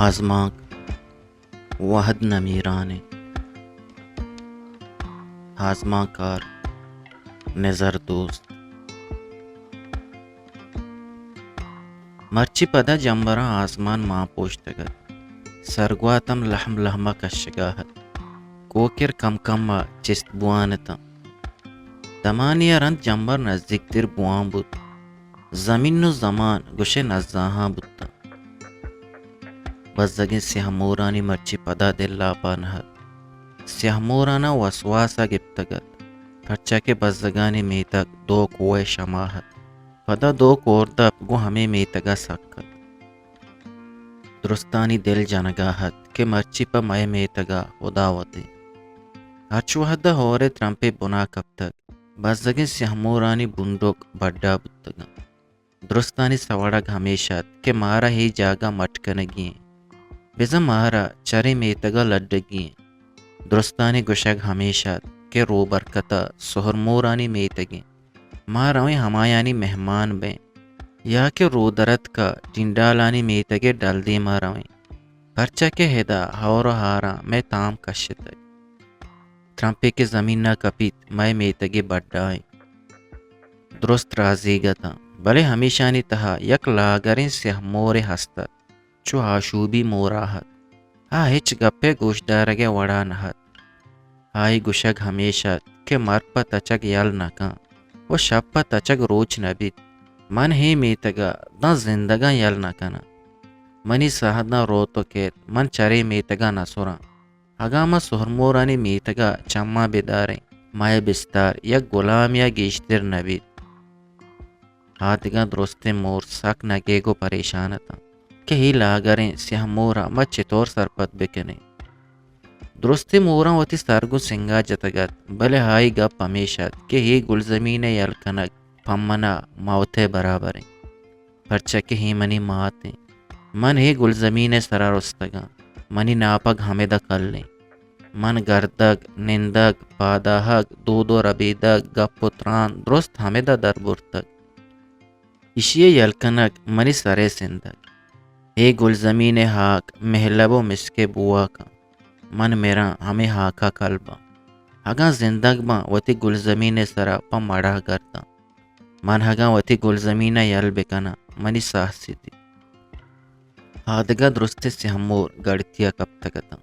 آزمانک وہد نمیران انت۔ آزمانکار نظر دوست۔ مرچی پدا جمبراں آزمان مان پوشتگ ات۔ سرگوات ہم لہم لہم ء کشگا ات۔ کوکر کم کم ء چست بوان اتاں۔ دمانے ء رند جمبر نزیکتر بوان بوت۔ زمین و زمان گوشے نزاہاں بوتاں۔ بزگیں سیاہ مورانی مرچی پدا دل لاپا نہ ات۔ سیاہ موراناں وسواس ء گپتگ ات، پرچا کہ بزگانی میتگ دو کوہ شما ات۔ پدا دو کوردپ گوں ہمے میتگ ء سک ات۔ درستانی دل جنگا ات کہ مرچی پہ مئے میتگ ء ہدا وت انت۔ ہرچ وہد ء ہور ء ترمپے بنا کپتگ، بزگیں سیاہ مورانی بنڈک بڈا بوتگ انت۔ درستانی سوڑگ ہمیش ات کہ مارا اے جاگہ مٹ کنگی انت، بزاں مارا چرے میتگ ء لڈگی انت۔ درستانی گوشگ ہمیش ات کہ روبرکت ء سہرمورانی میتگ انت، ما رویں ہمایانی مہمان بیں، یا کہ رودرتک ء ٹنڈالانی میتگ ء ڈل دیما رویں، پرچا کہ ہدا ہور ء ہاراں مئے تام کشتگ۔ ترمپے کہ زمین ء کپیت، مئے میتگ ء بڈا انت۔ درست رازیگ اتاں، بلے ہمیشانی تہا یک لاگریں سیاہ مورے ہست ات، چو آشوبی مورا ات۔ آ ہچ گپے گوشدارگ ء وڑا نہ ات۔ آئی گوشگ ہمیش ات کہ مرگ پہ تچگ یل نہ کن و شپ پہ تچگ روچ نہ بیت۔ من ہے میتگ ء داں زندگاں یل نہ کناں۔ منی ساہ داں روت و کیت، من چرے میتگ ء نہ سراں۔ اگاں ما سہرمورانی میتگ ء چماں بداریں، مئے بستار یک گلامی ء گیشتر نہ بیت۔ آ دگہ درستیں مور سک نگیگ و پریشان اتاں کہ اے لاگریں سیاہ مور ء ما چتور سرپد بکنیں۔ درستیں موراں وتی سر گوں سنگا جتگ ات، بلے آئی گپ ہمیش ات کہ اے گلزمین ء یل کنگ پہ من ء موت ء برابر انت۔ پرچا کہ اے منی مات انت۔ من اے گلزمین ء سرا رستگاں۔ منی ناپگ ہمدا کل انت۔ من گردگ، نندگ، پاداہگ، دود و ربیدگ، گپ و تران درست ہمدا در برتگ۔ ایشی ء یل کنگ منی سر ء سندگ۔ اے گلزمین ء ہاک مہلب و مسک ء بوا کن۔ من مراں ہمے ہاک ء کل باں۔ اگاں زندگ باں وتی گلزمین ء سرا پہ مڑاہ گرداں۔ من اگاں وتی گلزمین ء یل بکناں، منی ساہ سیتی۔ آ دگہ درستیں سیاہ مور گڑتی ء کپتگ اتاں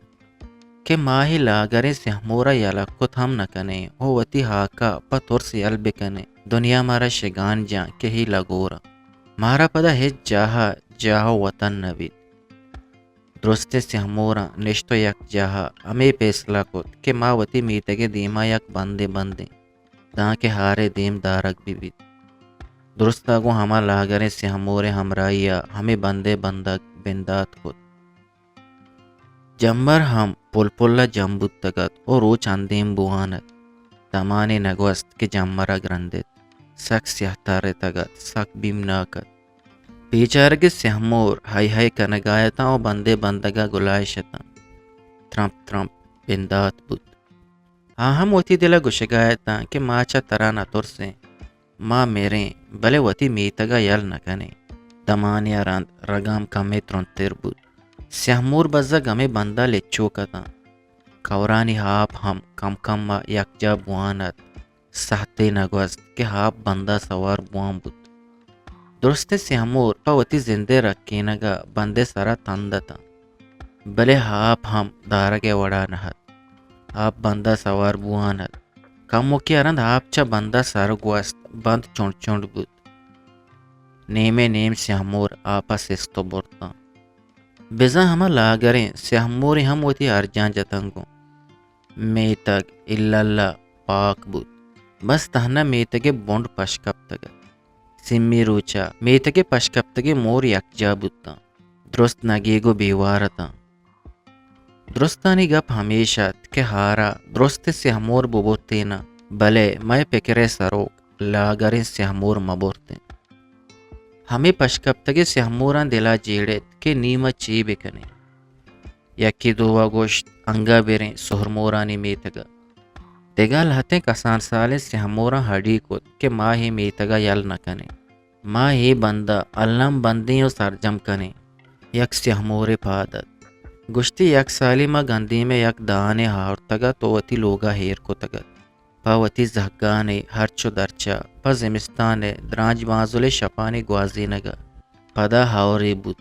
کہ ما اے لاگریں سیاہ مور ء یلہ کت ہم نہ کنیں و وتی ہاک ء پہ ترس یل بکنیں۔ دنیا مارا شگان جاں کہ اے لگور ء مارا پدا ہچ جاہ ء جاہ و وطن نہ بیت۔ درستیں سیاہ موراں نشت و یک جاہ ء ہمے پیسلہ کت کہ ما وتی میتگ ء دیما یک بندے بندیں۔ دانکہ ہارے دیم دارگ بہ بیت۔ درستا گوں ہما لاگریں سیاہ مورے ہمراہی ء ہمے بندے بندگ بندات کت۔ جمبر ہم پل پل ء جم بوتگ ات و روچ اندیم بوان ات۔ دمانے نگوست کہ جمبر ء گرندت۔ سک سیاہ ترتگ ات، سک بیمناک ات۔ بیچارگیں سیاہ مور ہئی ہئی کنگا اتاں و بندے بندگ ء گلائش اتاں۔ ترمپ ترمپ بندات بوت۔ آ ہم وتی دل ء گوشگا اتاں کہ ما چہ ترا نہ ترسیں، ما مریں، بلے وتی میتگ ء یل نہ کنیں۔ دمانے ء رند رگام کمے ترندتر بوت۔ سیاہ مور بزگ ہمے بند ء لچوک اتاں۔ کورانی آپ ہم کم کم ء یکجاہ بوان ات۔ سہتے نہ گوست کہ آپ بند ء سوار بوان بوت۔ درستیں سیاہ مور پہ وتی زند ء رکینگ ء بند ء سرا تند اتاں۔ بلے آپ ہم دارگ ء وڑا نہ ات۔ آپ بند ء سوار بوان ات۔ کموکے ء رند آپ چہ بند ء سر گوست، بند چنڈ چنڈ بوت۔ نیمے نیم سیاہ مور آپ ء سست و برتاں۔ بزاں ہما لاگریں سیاہ مورے ہم وتی ہرجاں جتنت گوں۔ میتگ الّا پاک بوت۔ بس تہنا میتگ ء بنڈ پش کپتگ ات۔ سیمی روچ ء میتگ ء پشکپتگیں مور یکجاہ بوتاں۔ درست نگیگ و بیوار اتاں۔ درستانی گپ ہمیش ات کہ ہارا درست سیاہ مور ببرتیناں، بلے مئے پکر ء سروک لاگریں سیاہ مور مبرتیں۔ ہمے پشکپتگیں سیاہ موراں دلا جیڑت کہ نی ما چے بکنیں۔ یکے دووا گوشت، انگا بریں سہرمورانی میتگا۔ دگہ لہتیں کسان سالیں سیاہ موراں ہڈی کت کہ ما اے میتگا یل نہ کنیں۔ ما اے بندا الم بندیں و سرجم کنیں۔ یک سیاہ مورے پاد ات۔ گوشتی، یک سالے ما گندیم ءِ یک دانے آورتگ ات ءُ وتی لوگ ءَ ایر کتگ ات۔ پہ وتی زھگانے ہرچ ءُ درچ ءَ پہ زمستان ءِ درانج بانزل ءِ شپانی گوازینگ ءَ۔ پدا ہئورے بوت۔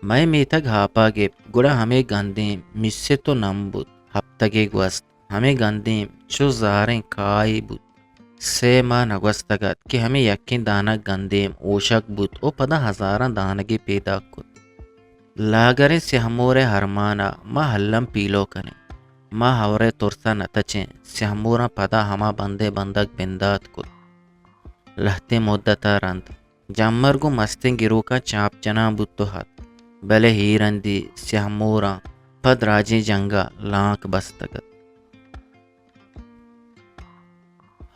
مئے میتگ آپ ءَ گپت، گڑا ہمے گندیم میست ءُ نم بوت۔ ہپتگے گوست۔ ہمے گندیم چو زاریں کاہے بوت۔ سے ماہ نہ گوستگ ات کہ ہمے یکیں دانگ گندیم ہوشگ بوت ءُ پدا ہزاراں دانگے پیداک کت۔ لاگریں سیاہ مور ءِ ارمان ءَ ما الم پیلو کنیں۔ ما ہئور ءِ ترس ءَ نہ تچیں۔ سیاہ موراں پدا ہما بند ءِ بندگ بندات کت۔ لہتیں مدت ءَ رند جمر گوں مستیں گروکاں چاپ جنان بوت ءُ ات، بلے اے رندی سیاہ موراں پہ دراجیں جنگ ءَ لانک بستگ ات۔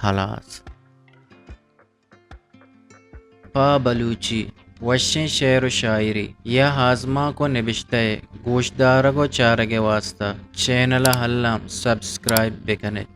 ہلاس۔ پہ بلوچی وشیں شعر ءُ شاعری یا آزمانک ءُ نبشتہ ءِ گوشدارگ ءُ چارگ ءِ واستہ چینل ءَ الم سبسکرائب بہ کن ات۔